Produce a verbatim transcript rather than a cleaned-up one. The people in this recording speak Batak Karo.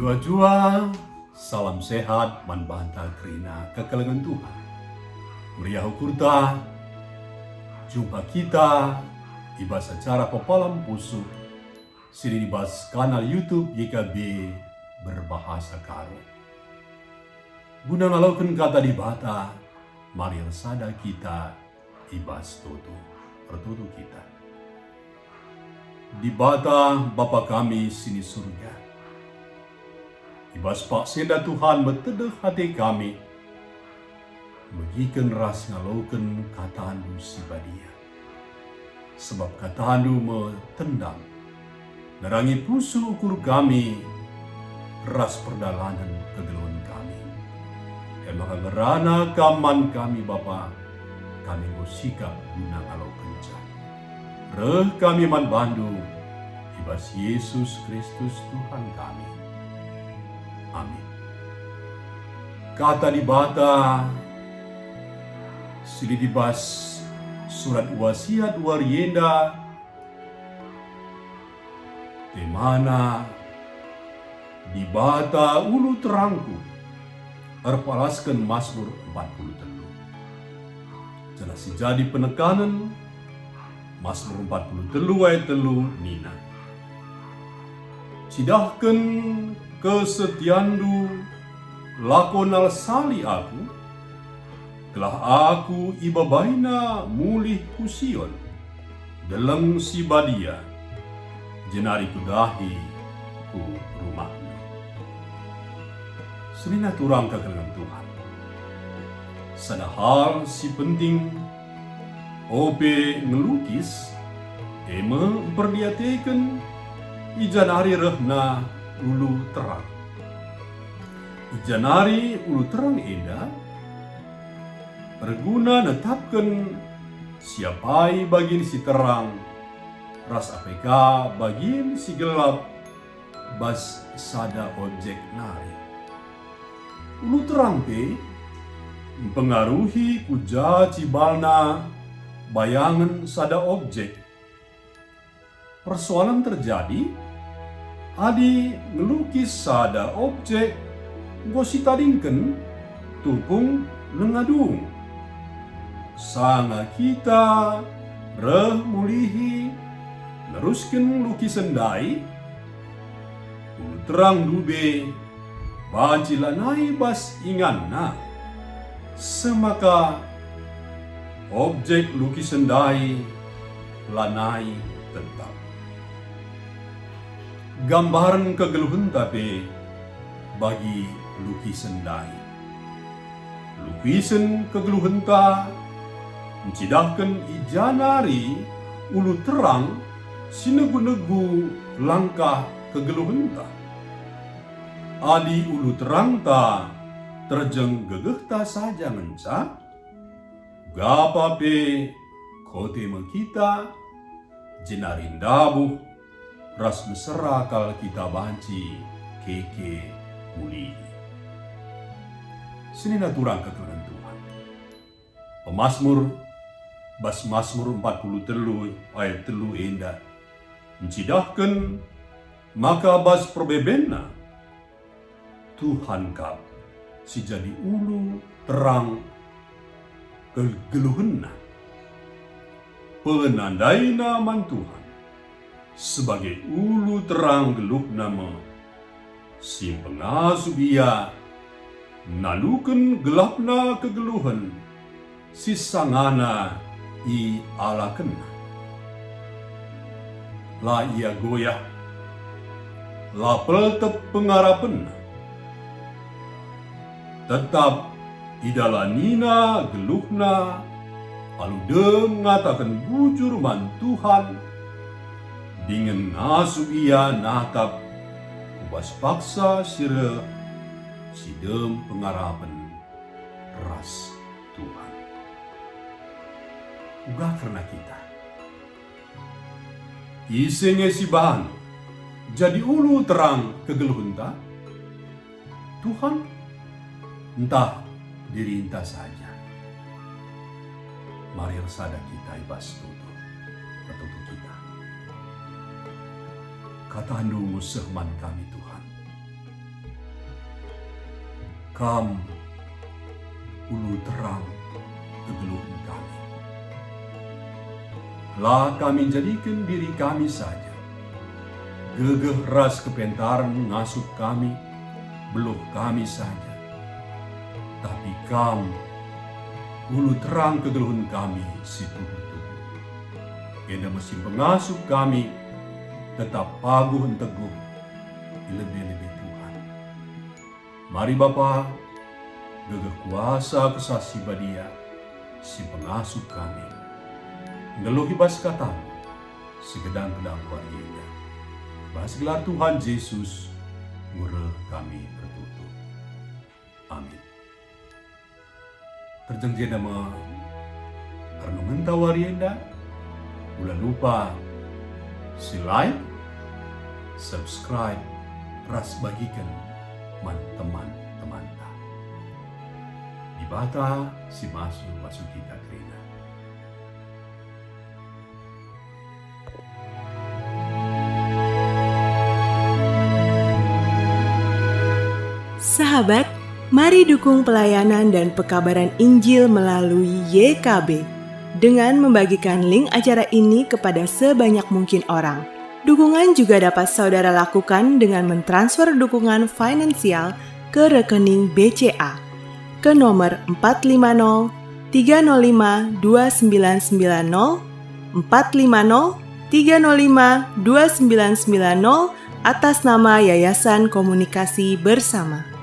Jua-jua, salam sehat man banta kerina kekelengen Tuhan. Meriah ukurta, jumpa kita i bas acara Pepalem Pusuh si i bas kanal YouTube G K B berbahasa Karo. Guna ngaloken Kata Dibata, mari ersada kita i bas toto. Ertoto kita. Dibata, Bapa kami si i Surga, i bas paksa enda Tuhan metedeh ate kami megiken ras ngaloken KataNdu si badia. Sebab KataNdu me tendang, nerangi pusuh ukur kami ras perdalanen kegeluhen kami. E maka ngerana Kam man kami, Bapa, kami enggo sikap guna ngalokenca. Reh kami man baNdu, i bas Yesus Kristus Tuhan kami. Amin. Kata Dibata si lit i bas surat Wasiat wari enda, temana Dibata ulu terangku, erpalasken Masmur empat puluh telu. Janah si jadi penekanen, Masmur empat puluh telu ayat telu nina, "Cidahken kesetianNdu lako nalsali aku, gelah aku ibabaina mulih ku Sion, deleng si badia, jenari kudahi ku rumahNdu." Senina turang kekelengen Tuhan. Sada hal si penting, ope ngelukis, e me mperdiateken i ja nari rehna ulu terang. I ja nari ulu terang enda erguna netapken si apai bagin si terang ras apai ka bagin si gelap bas sada objek nari. Ulu terang pe mpengaruhi ku ja cibalna bayangen sada objek. Persoalen terjadi adi ngelukis sada objek enggo sitadingken tupung lenga dung. Sanga kita reh mulihi nerusken lukisen ndai, ulu terang ndube banci lanai bas inganna, semaka objek lukisen ndai lanai tetap. Gambaren kegeluhenta pe bagi lukisen ndai. Lukisen kegeluhenta ncidahken i ja nari ulu terang si negu-negu langkah kegeluhenta. Adi ulu terangta terjeng gegehta saja ngenca, gapa pe kote me kita, jenari ndabuh ras mesera kal kita banci keke mulihi. Senina turang kekelengen Tuhan. Pemasmur bas Masmur empat puluh telu ayat telu enda ncidahken maka bas perbebenna Tuhan kap si jadi ulu terang kegeluhenna. Penandaina man Tuhan, sebagai ulu terang geluhna me, si mpengasup ia naluken gelapna kegeluhen si sangana ialakenna. La ia goyah, la peltep pengarapenna. Tetap idalanina geluhna alu dem ngataken bujur man Tuhan, dingen ngasup ia natap ku bas paksa si reh si dem pengarapen ras Tuhan. Uga kerna kita. Ise nge si banci jadi ulu terang kegeluhenta? Tuhan ntah dirinta saja? Mari ersada kita i bas toto, ertoto kita. KataNdu enggo seh man kami, Tuhan. Kam ulu terang kegeluhen kami. La kami njadiken diri kami saja, gegeh ras kepentaren ngasup kami, beluh kami saja. Tapi Kam ulu terang kegeluhen kami si tuhu-tuhu. Enda me si pengasup kami tetap paguh nteguh i lebe-lebe Tuhan. Mari Bapa, gegeh kuasa Kesah Si Badia si pengasup kami, nggeluh i bas katamu, segedang-gedang wari enda. Bas gelar Tuhan Jesus, enggo reh kami ertutup. Amin. Terjeng jenda me renungenta wari enda, ula lupa si like, subscribe, ras bagiken man teman-temanta. Dibata si masu-masu kita kerina. Sahabat, mari dukung pelayanan dan pekabaran Injil melalui Y K B dengan membagikan link acara ini kepada sebanyak mungkin orang. Dukungan juga dapat saudara lakukan dengan mentransfer dukungan finansial ke rekening B C A ke nomor empat lima nol tiga nol lima dua sembilan sembilan nol, empat lima nol tiga nol lima dua sembilan sembilan nol, atas nama Yayasan Komunikasi Bersama.